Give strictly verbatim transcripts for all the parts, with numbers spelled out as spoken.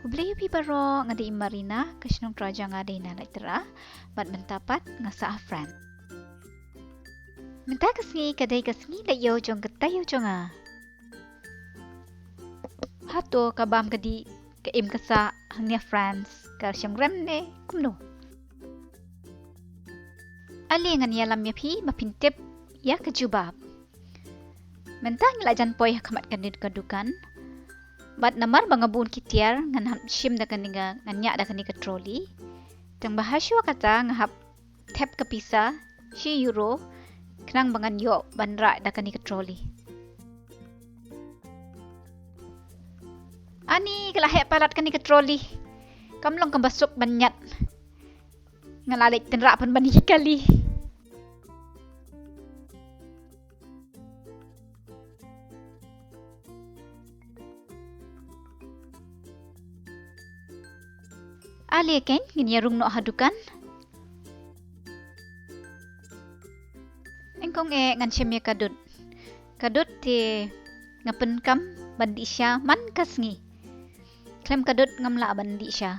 Khublei ïa phi baroh, nga dei i Marina, ka shnong Trajang nga dei na Laitra'a, bad mynta pat nga sah ha France. Mynta ka sngi ka dei ka sngi leit ïew jong ka taïew jong nga. Hato ka bam ka dih, ka im ka sah hangne ha France ka shong rem ne kumno? Ale ngan ïalam ïa phi ba phin tip ïa ka jubab. Mynta ngi la jan poi ha khmat kane ka dukan. Bad namar ba nga bun ki tiar ngan hap shim da kane ka, ngan ñiah da kane ka trolley. Tang ba ha shuwa kata nga hap thep ka pisa shi euro khnang ba ngan ïoh ban rah da kane ka trolley. Ani ka la heh palat kane ka trolley. Kam long kaba suk ban ñiat. Nga la leit tynrah pynban ïa ki kali. Ale kein, ngin ïa rung noh ha dukan. Nyngkong eh ngan shem ïa ka dud. Ka dud te nga pyndonkam ban dih sha man ka sngi. Khlem ka dud ngam lah ban dih sha.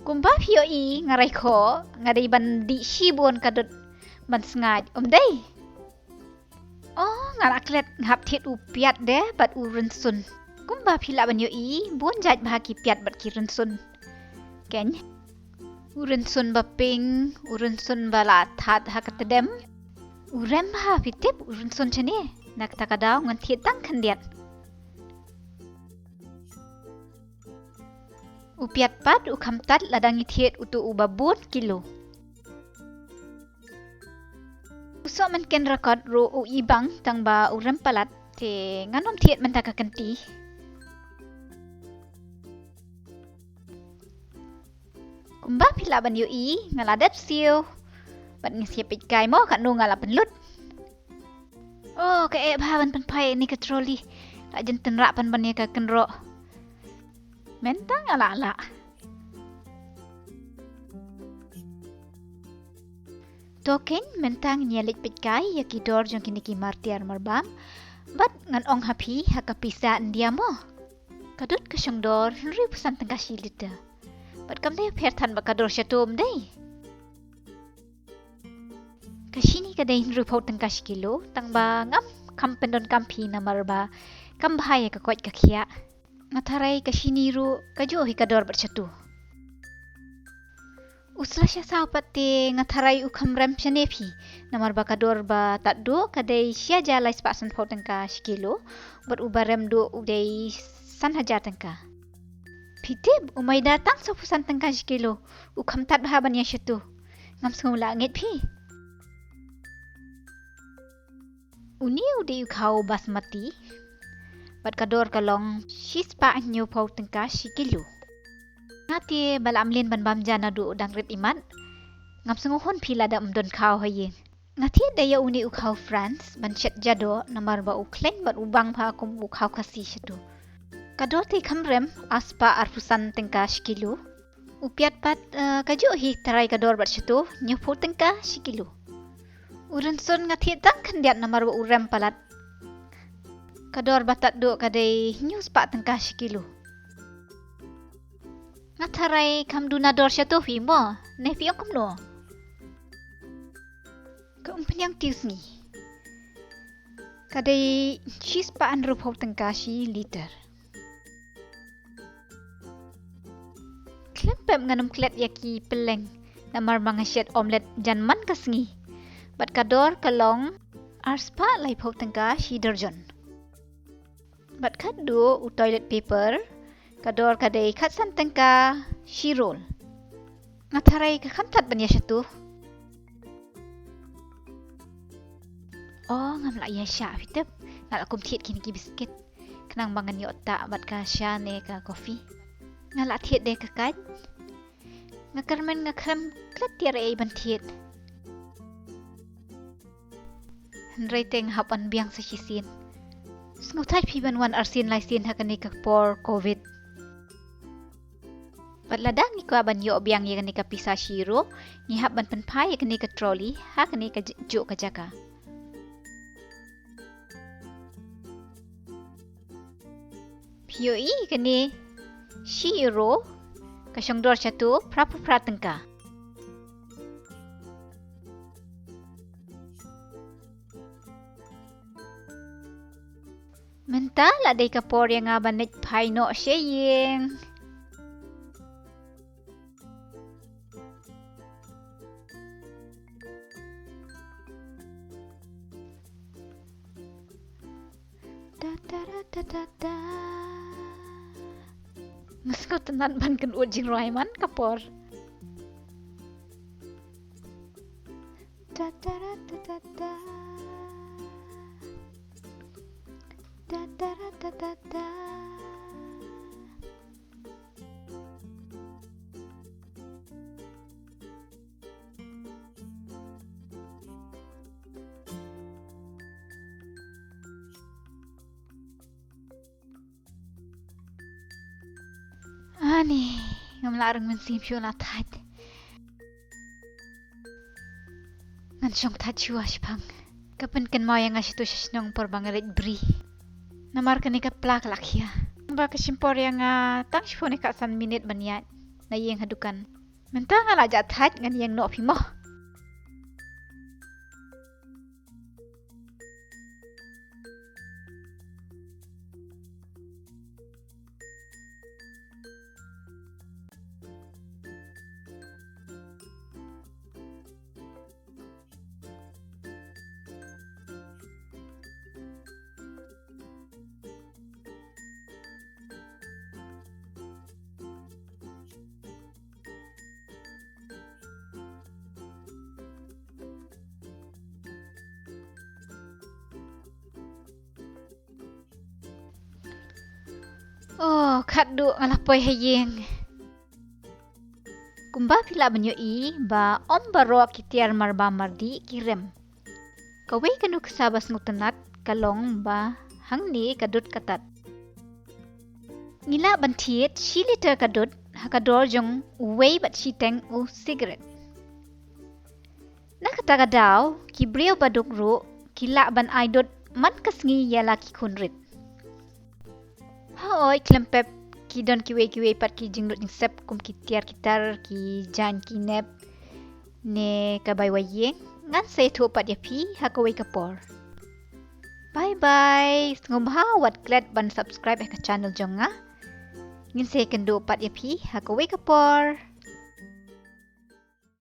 Kumba phi ïohi nga rai khoh, nga dei ban dih shibun ka dud ban sngaid, ym dei? Oh, nga la klet, nga hap thied u piat de bad u rynsun. Kumba phi lah ban ïohi, bun jait bha ki piat bad ki rynsun. Kein. U rynsun ba pink, u rynsun ba la thad ha ka tdem. U rem bha, phi tip, u rynsun shane. Na kata ka daw ngan thied tang khyndiat. U piat pat u kham tad lada ngi thied uto uba bun kilo. U soh mynken rakot ruh u ibang tang ba u rem palat, te ngan ym thied mynta ka kynti. Kumba phi lah ban ïohi, nga la dep siew. Bad nga siew peit kai mo katno nga la pynlut. Oh, ka eh bha ban pynphai ïa kane ka trolley. La jan tynrah pynban ïa ka kynroh. Mynta nga la lah. To kein, mynta ngin ïa leit peit kai ïa ki dor jong kine ki mar tiar mar bam. Bad ngan ong ha phi ha ka pisa India mo. Ka dud ka shong dor hynriewphew san tyngka shi liter. Bad kam dei pher than bad ka dor shato, ym dei? Ka shini ka dei hynriewphew tyngka shi kilo, tang ba ngam kham pyndonkam phi namar ba kam bha ïa ka koit ka khiah. Nga tharai ka shini ruh kajuh hi ka dor bad shato. U sla sha saw pat te nga tharai u kham rem shane phi. Namar ba ka dor ba tad duh ka dei shi hajar lai spah sanphew tyngka shi kilo. Bad uba rem duh u dei san hajar tyngka. Phi tip, u maida tang sawphew san tyngka shi kilo. U kham tad bha ban ïa shato. Ngam sngew lah ngeit phi. Une u dei u khaw basmati. Bad ka dor ka long shispah hynñiewphew tyngka shi kilo. Nga te ba la mlien ban bam ja naduh dang rit imat, ngam sngew hun phi lada ym don khaw ha ïing. Nga thied da ïa une u khaw France ban shet ja doh namar ba u khlaiñ bad u bang bha kum u khaw Khasi shato. Ka dor te kham rem, arspah arphew san tyngka shi kilo. U piat pat, eh, kajuh hi, tharai ka dor bad shato, hynñiewphew tyngka shi kilo. U rynsun nga thied tang khyndiat namar ba u rem palat. Ka dor ba tad duh ka dei hynñiewspah tyngka shi kilo. Nga tharai kham duna dor shato phi mo, ne phi ong kumno? Ka umphniang tiwsngi. Ka dei shispah hynriewphew tyngka shi liter. Khlem pep ngan ym klet ïa ki pylleng namar ba nga shet omelette jan man ka sngi. Bad ka dor ka long arspah laiphew tyngka shi darjon. Bad khatduh u toilet paper, ka dor ka dei khatsan tyngka shi roll. Nga tharai ka kham tad ban ïa shato. Oh, ngam lah ïa sha phi tip. Nga la kum thied kine ki biskit. Khnang ba ngan ïoh tah bad ka sha ne ka coffee. Nga la thied de ka kait. Nga kyrmen nga khlem klet tiar ei ban thied. Hynrei te nga hap wan biang sa shisien. Sngewthait phi ban wan arsien laisien ha kane ka por covid. Bad lada ngi kwah ban ïoh biang ïa kane ka pisa shi euro, ngi hap ban pynphai ïa kane ka trolley ha kane ka j-, juh ka jaka. Phi ïohi kane Shi euro, ka shongdor shatu phra phew phra tyngka. Mynta la dei ka por ïa nga ban leit phai noh sha ïing. Da, da, da, da, da, da. Nga sngewtynnat ban kynnoh jingrwai man ka por. Da, da, da, da, da, da. Da, da, da, da, da, da. Ani, ngam lah rung mynsiem shuh la thait. Ngan shong thait shuwa shipang. Ka pynkynmaw ïa nga shatu sha shnong por ba nga leit bri. Namar kane ka pla ka la khia. Ba ka shim por ïa nga tang shiphew ne ka san minit ban ïaid na ïing ha dukan. Mynta nga la jah thait, ngan ïeng noh phi mo. Oh, khatduh nga la poi ha ïing. Kumba phi lah ban ïohi ba ym baroh ki tiar marbam mardih ki rem. Kawei ka nuksa ba sngewtynnat ka long ba hangne ka dud ka tad. Ngi lah ban thied shi liter ka dud ha ka dor jong uwei bad shiteng u sigaret. Na kata ka daw, ki briew baduk ruh ki lah ban ai dud man ka sngi ïa la ki khun rit. Hooid, khlem pep, ki don kiwei kiwei pat ki jinglut jingsep kum ki tiar ki tar, ki jaiñ ki nep, ne ka bai wai ïing. Ngan sa ïathuh pat ïa phi ha kawei ka por. Bye bye. Sngewbha wat klet ban subscribe ha ka channel jong nga. Ngin sa ïakynduh pat ïa phi ha kawei ka por.